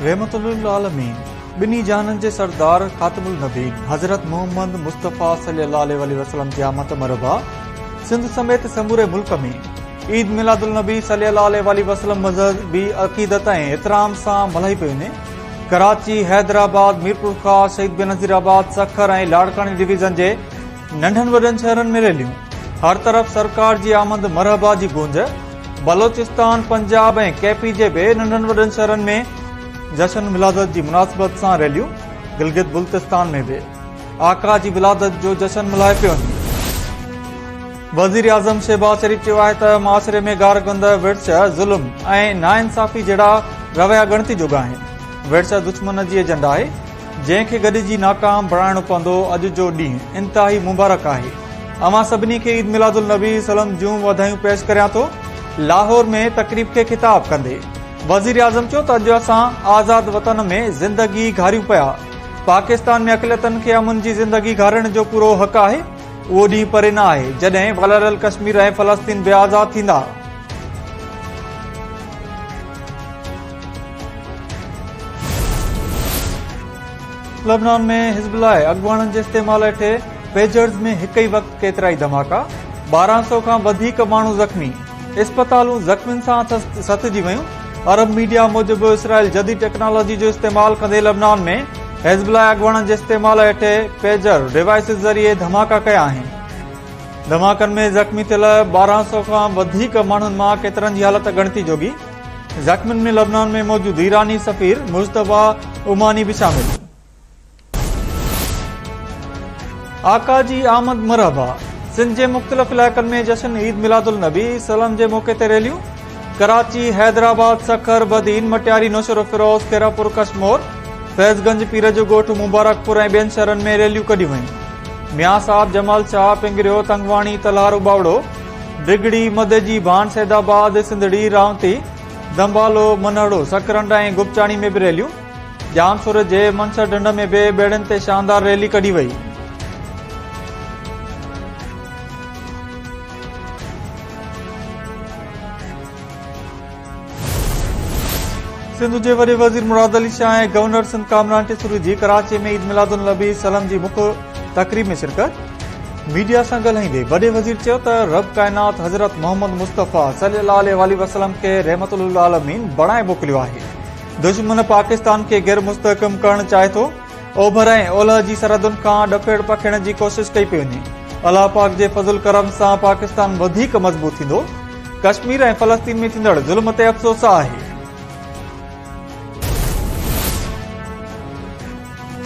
رحمت للعالمين، ٻنهي جهانن جي سردار خاتم النبين حضرت محمد مصطفيٰ صلي الله عليه واٰله وسلم جي آمد مرحبا، سنڌ سميت سموري ملڪ ۾ عيد ميلاد النبي صلي الله عليه واٰله وسلم مذهبي عقيدت ۽ احترام سان ملهائي پئي وڃي. ڪراچي، حيدرآباد، ميرپورخاص، شهيد بينظير آباد، سکر ۽ لاڙڪاڻي ڊويزن جي ننڍن وڏن شهرن ۾ ريليون، هر طرف سرڪار جي آمد مرحبا جي گونج، بلوچستان، پنجاب ۽ ڪي پي جي به ننڍن وڏن شهرن ۾ جشن ولادت جي مناسبت سان ريليون، گلگت بلتستان ۾ به آقا جي ولادت جو جشن ملهايو پيو وڃي. وزيراعظم شهباز شريف چيو آهي ته معاشري ۾ گارگند، ورڇ، ظلم ۽ ناانصافي جهڙا رويا ڳڻتي جوڳا آهن، ورڇ دشمن جي ايجنڊا آهي، جنهن کي گڏجي ناڪام بڻائڻو پوندو، اڄ جو ڏينهن انتهائي مبارڪ آهي، اوهان سڀني کي عيد ميلاد النبي صلعم جون واڌايون پيش ڪريان ٿو، لاهور ۾ تقريب کي خطاب ڪندي وزيراعظم چيو ته اڄ اسان آزاد وطن ۾ زندگي گهاريون پيا، پاڪستان ۾ اقليتن کي امن جي زندگي گهارڻ جو پورو حق آهي، اهو ڏينهن پري نه آهي جڏهن والاريل ڪشمير ۽ فلسطين به آزاد ٿيندا. لبنان ۾ حزب الله اڳواڻن جي استعمال هيٺ پيجرز ۾ هڪ ئي وقت ڪيترائي ڌماڪا، 1200 کان وڌيڪ ماڻهو زخمي، اسپتالون زخمين سان سٿجي ويون. عرب ميڊيا موجب اسرائيل جديد ٽيڪنالاجي جو استعمال ڪندي لبنان ۾ حزب الله اڳواڻن جي استعمال هيٺ پيجر ڊيوائسز ذريعي ڌماڪا ڪيا آهن. ڌماڪن ۾ زخمي ٿيل 1200 کان وڌيڪ ماڻهن مان ڪيترن جي حالت ڳڻتي جوڳي. زخمين ۾ لبنان ۾ موجود ايراني سفير مجتبيٰ عماني به شامل. آقا جي آمد مرحبا، سنڌ جي مختلف علائقن ۾ جشن عيد ميلاد النبي صلعم جي موقعي تي ريليون، ڪراچي، حيدرآباد، سکر، بدين، مٽياري، نوشهروفيروز، خيرپور، ڪشمور، فيض گنج، پير جو ڳوٺ، مبارڪپور ۽ ٻين شهرن ۾ ريليون ڪڍيون ويون. ميان صاحب، جمال شاهه، پنگريو، تنگواڻي، تلهار اٻاوڙو، ڊگهڙي، مدئجي، ڀان سيد آباد، سنڌڙي، رائونتي، دنبالو، منهڙو، سڪرنڊ ۽ گپچاڻي ۾ به ريليون، ڄامشوري جي منڇر ڍنڍ ۾ به ٻيڙين تي شاندار ريلي ڪڍي وئي. سنڌ جي وڏي وزير مراد علي شاهه ۽ گورنر سنڌ ڪامران ٽيسوري جي ڪراچي ۾ عيد ميلاد النبي صلعم جي مک تقريب ۾ شرڪت، ميڊيا سان ڳالهائيندي وڏي وزير چيو ته رب ڪائنات حضرت محمد مصطفيٰ صلي الله عليه واٰله وسلم کي رحمت للعالمين بڻائي موڪليو آهي، دشمن پاڪستان کي غير مستحڪم ڪرڻ چاهي ٿو، اوڀر ۽ اولهه جي سرحدن کان ڏڦيڙ پکيڙڻ جي ڪوشش ڪئي پئي وڃي، الله پاڪ جي فضل ڪرم سان پاڪستان وڌيڪ مضبوط ٿيندو. ڪشمير ۽ فلسطين ۾ ٿيندڙ ظلم تي افسوس آهي.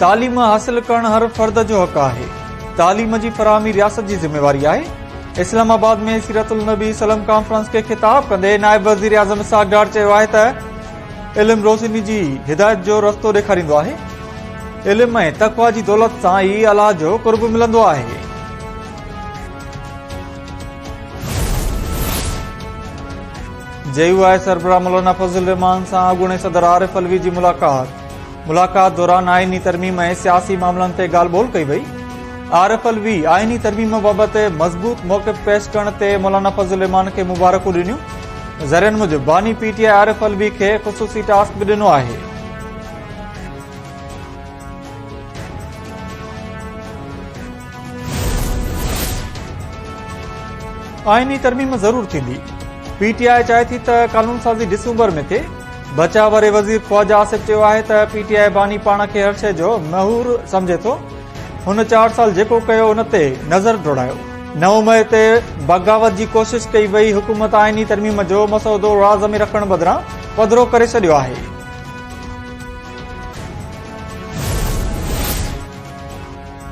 تعليم حاصل ڪرڻ هر فرد جو حق آهي، تعليم جي فراهمي رياست جي ذميواري آهي. اسلام آباد ۾ سيرت النبي صلعم ڪانفرنس کي خطاب ڪندي نائب وزيراعظم اسحاق ڊار چيو آهي ته علم روشني جي هدايت جو رستو ڏيکاريندو آهي، علم ۽ تقويٰ جي دولت سان ئي الله جو قرب ملندو آهي. جي يو آء سربراهه مولانا فضل الرحمان سان اڳوڻي صدر عارف علوي جي ملاقات، ملاقات دوران آئيني ترميم ۽ سياسي معاملن تي ڳالهه ٻولهه ڪئي وئي. عارف علوي آئيني ترميم بابت مضبوط موقف پيش ڪرڻ تي مولانا فضل الرحمان کي مبارڪون ڏنيون. ذريعن موجب باني پي ٽي آء عارف علوي کي خصوصي ٽاسڪ به ڏنو آهي. آئيني ترميم ضرور ٿيندي، پي ٽي آء چاهي ٿي ته قانونسازي ڊسمبر ۾ ٿئي، بچاء واري وزير خواجه آصف چيو آهي ته پي ٽي آء باني پاڻ کي هر شيء جو مهور سمجهي ٿو، هن چار سال جيڪو ڪيو ان تي نظر ڊوڙايو. 9 مئي تي بغاوت جي ڪوشش ڪئي وئي، حڪومت آئيني ترميم جو مسودو راز ۾ رکڻ بدران پڌرو ڪري ڇڏيو آهي.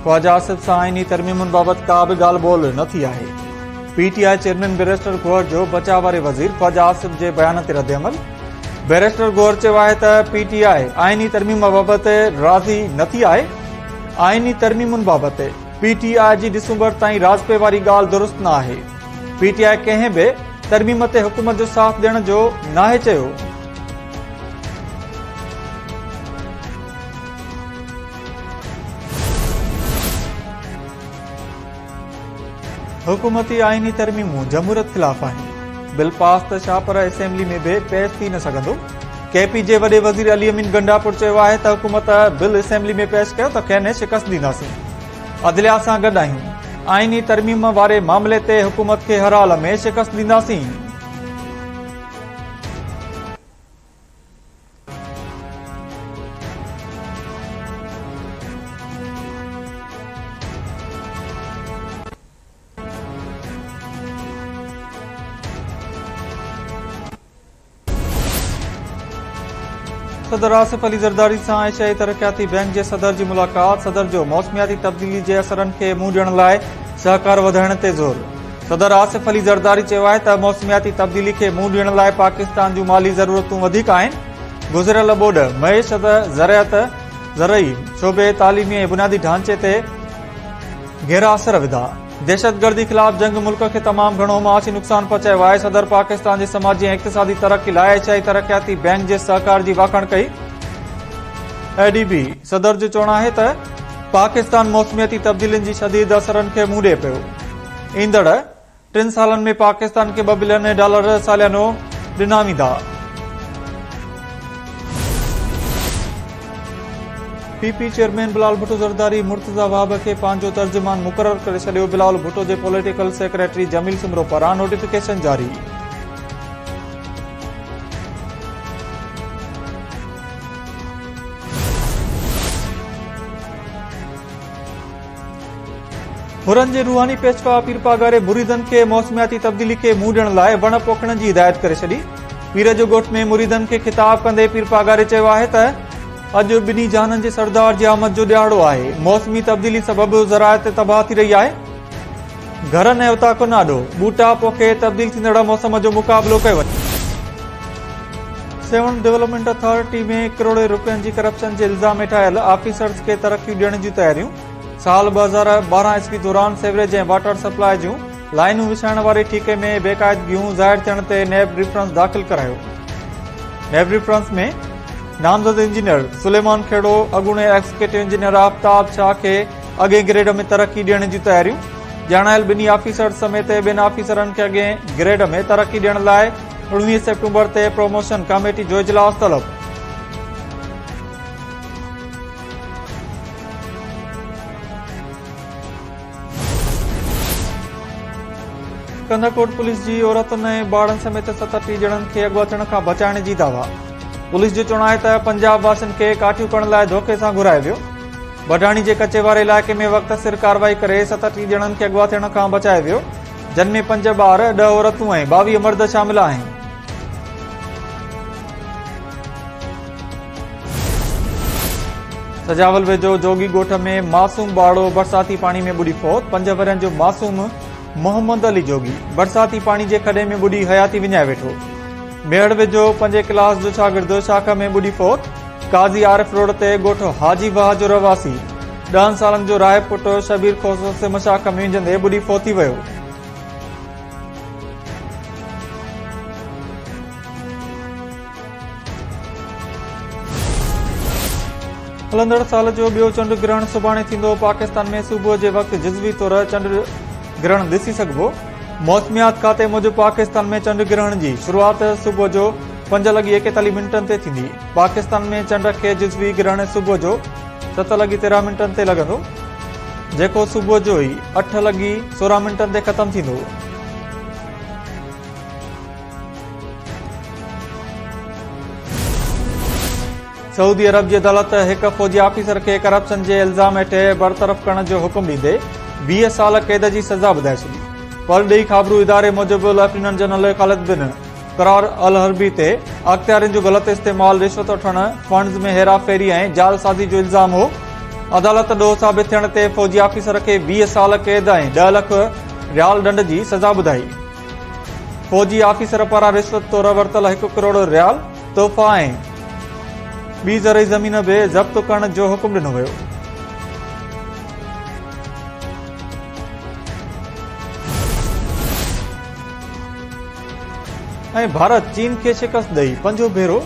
خواجه آصف سان آئيني ترميمن بابت ڪا به ڳالهه ٻولهه نه ٿي آهي. P T I chairman barrister Gohar جو بچاء واري وزير خواجه آصف جي بيان تي ردعمل. بئريسٽر گوهر چيو آهي ته پي ٽي آء آئيني ترميم بابت راضي نه ٿي آهي. آئيني ترميمن بابت پي ٽي آء جي ڊسمبر تائين راضپي واري ڳالهه درست نه آهي. پي ٽي آء ڪنهن به ترميم تي حڪومت جو ساٿ ڏيڻ جو ناهي چيو. حڪومتي آئيني ترميمون جمهوريت خلاف آهن، بل پاس ته ڇا پر اسيمبلي ۾ به پيش ٿي نه سگهندو. ڪي پي جي وڏي وزير علي امين گنڊاپور چيو آهي ته حڪومت بل اسيمبلي ۾ پيش ڪيو ته کين شڪست ڏينداسين، عدليا سان گڏ آهيون، آئيني ترميم واري معاملي تي حڪومت کي هر حال ۾ شڪست ڏينداسين. صدر آصف علي زرداري سان ايشيائي ترقياتي بئنڪ جي صدر جي ملاقات، صدر جو موسمياتي تبديلي جي اثرن کي منهن ڏيڻ لاء سهڪار وڌائڻ تي زور. صدر آصف علي زرداري چيو آهي ته موسمياتي تبديلي کي منهن ڏيڻ لاء پاڪستان جون مالي ضرورتون وڌيڪ آهن، گذريل ٻوڏ معيشت، زراعت، زرعي شعبي، تعليمي ۽ بنيادي ڍانچي تي گهرا اثر وڌا. دهشتگردي خلاف جنگ ملڪ کي تمام گهڻو معاشي نقصان پهچايو آهي، صدر پاڪستان جي سماجي ۽ اقتصادي ترقي لاء ايشيائي ترقياتي بئنڪ جي سهڪار جي واکاڻ ڪئي. اي ڊي بي صدر جو چوڻ آهي ته پاڪستان موسمياتي تبديلين جي شديد اثرن کي منهن ڏئي پيو، ايندڙ ٽن سالن ۾ پاڪستان کي ٻه بلين ڊالر ساليانو ڏنا ويندا. P P chairman Bilawal Bhutto Zardari Murtaza Wahab کي پنهنجو ترجمان مقرر ڪري ڇڏيو، بلاول ڀٽو جي پوليٽيڪل سيڪريٽري جميل سومرو پاران نوٽيفڪيشن جاري. حرن جي روحاني پيشوا پير پاڳاري مريدن کي موسمياتي تبديلي کي منهن ڏيڻ لاء وڻ پوکڻ جي هدايت ڪري ڇڏي. پير جو ڳوٺ ۾ مريدن کي خطاب ڪندي پير پاڳاري چيو آهي ته اڄ ٻنهي جهانن جي سردار جي آمد جو ڏهاڙو آهي، موسمي تبديلي سبب زراعت تباهه ٿي رهي آهي، گهرن ۽ اوطاقن آڏو ٻوٽا پوکي تبديل ٿيندڙ موسم جو مقابلو ڪيو وڃي. سيوهڻ ڊولپمينٽ اٿارٽي ۾ ڪروڙين رپين جي ڪرپشن جي الزام هيٺ آيل آفيسرز کي ترقيون ڏيڻ جون تياريون. سال 2012 عيسوي دوران سيوريج ۽ واٽر سپلاء جون لائينون وڇائڻ واري ٺيڪي ۾ بيقاعدگيون ظاهر ٿيڻ تي نيب ريفرنس داخل ڪرايو. نيب ريفرنس ۾ نامزد انجنيئر سليمان کهڙو، اڳوڻي ايگزيڪيٽو انجنيئر آفتاب شاهه کي اڳئين گريڊ ۾ ترقي ڏيڻ جون تياريون، ڄاڻايل ٻنهي آفيسرز سميت ٻين آفيسرن کي اڳئين گريڊ ۾ ترقي ڏيڻ لاء 19 سيپٽمبر تي پروموشن ڪاميٽي جو اجلاس طلب. ڪنڌڪوٽ پوليس جي عورتن ۽ ٻارڙن سميت 37 ڄڻن کي اغوا ٿيڻ کان بچائڻ جي دعويٰ. پوليس جو چوڻ آهي ته پنجاب واسين کي ڪاٺيون ڪرڻ لاء ڌوڪي سان گهرايو ويو. بڊاڻي جي ڪچي واري علائقي ۾ وقت سر ڪارروائي ڪري 37 ڄڻن کي اغوا ٿيڻ کان بچايو ويو، جن ۾ پنج ٻار، ڏهه عورتون ۽ 22 مرد شامل آهن. سجاول ويجهو جوڳي ڳوٺ ۾ معصوم ٻارڙو برساتي پاڻي ۾ ٻڏي فوت، پنج ورهين جو معصوم محمد علي جوڳي برساتي پاڻي جي کڏي ۾ ٻڏي حياتي وڃائي ويٺو. ميهڙ ويجهو پنجين ڪلاس جو شاگرد شاخ ۾ ٻڏي فوت، قاضي عارف روڊ تي ڳوٺ حاجي واهه جو رهواسي ڏهن سالن جو راهب پٽ شبير کوسو سم شاخ ۾ وينجهندي ٻڏي فوت ٿي ويو. هلندڙ سال جو ٻيو چنڊ گرهڻ سڀاڻي ٿيندو، پاڪستان ۾ صبح جي وقت جزوي طور چنڊ گرهڻ ڏسي سگهبو. موسميات کاتي موجب پاڪستان ۾ چنڊ گرهڻ جي شروعات صبح جو 5:41 منٽن تي ٿيندي. پاڪستان ۾ چنڊ کي جزوي گرهڻ صبح جو 7:13 منٽن تي لڳندو، جيڪو صبح جو ئي 8:16 منٽن تي ختم ٿيندو. سعودي عرب جي عدالت هڪ فوجي آفيسر کي ڪرپشن جي الزام هيٺ برطرف ڪرڻ جو حڪم ڏيندي 20 سال قيد جي سزا ٻڌائي ڇڏي. پرڏيهي خابرو اداري موجب ليفٽيننٽ جنرل خالد بن قرار الحربي تي اختيارين جو غلط استعمال، رشوت وٺڻ، فنڊز ۾ هيراڦيري ۽ جعلسازي جو الزام هو. عدالت ڏوهه ثابت ٿيڻ تي فوجي آفيسر کي 20 سال قيد ۽ 10 لک ريال ڏنڊ جي سزا ٻڌائي. فوجي آفيسر پاران رشوت طور ورتل هڪ ڪروڙ ريال، تحفا ۽ ٻي زرعي زمين به ضبط ڪرڻ جو حڪم ڏنو ويو. ۽ ڀارت چين کي شڪست ڏئي پنجون ڀيرو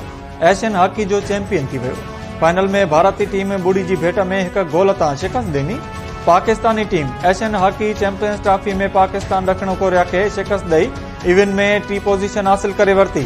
ايشين هاڪي جو چيمپيئن ٿي ويو. فائنل ۾ ڀارتي ٽيم ٻڙي جي ڀيٽ ۾ هڪ گول تان شڪست ڏني. Pakistani team Asian hockey champions trophy ۾ Pakistan ڏکڻ ڪوريا کي شڪست ڏئي ايونٽ ۾ ٽين پوزيشن حاصل ڪري ورتي.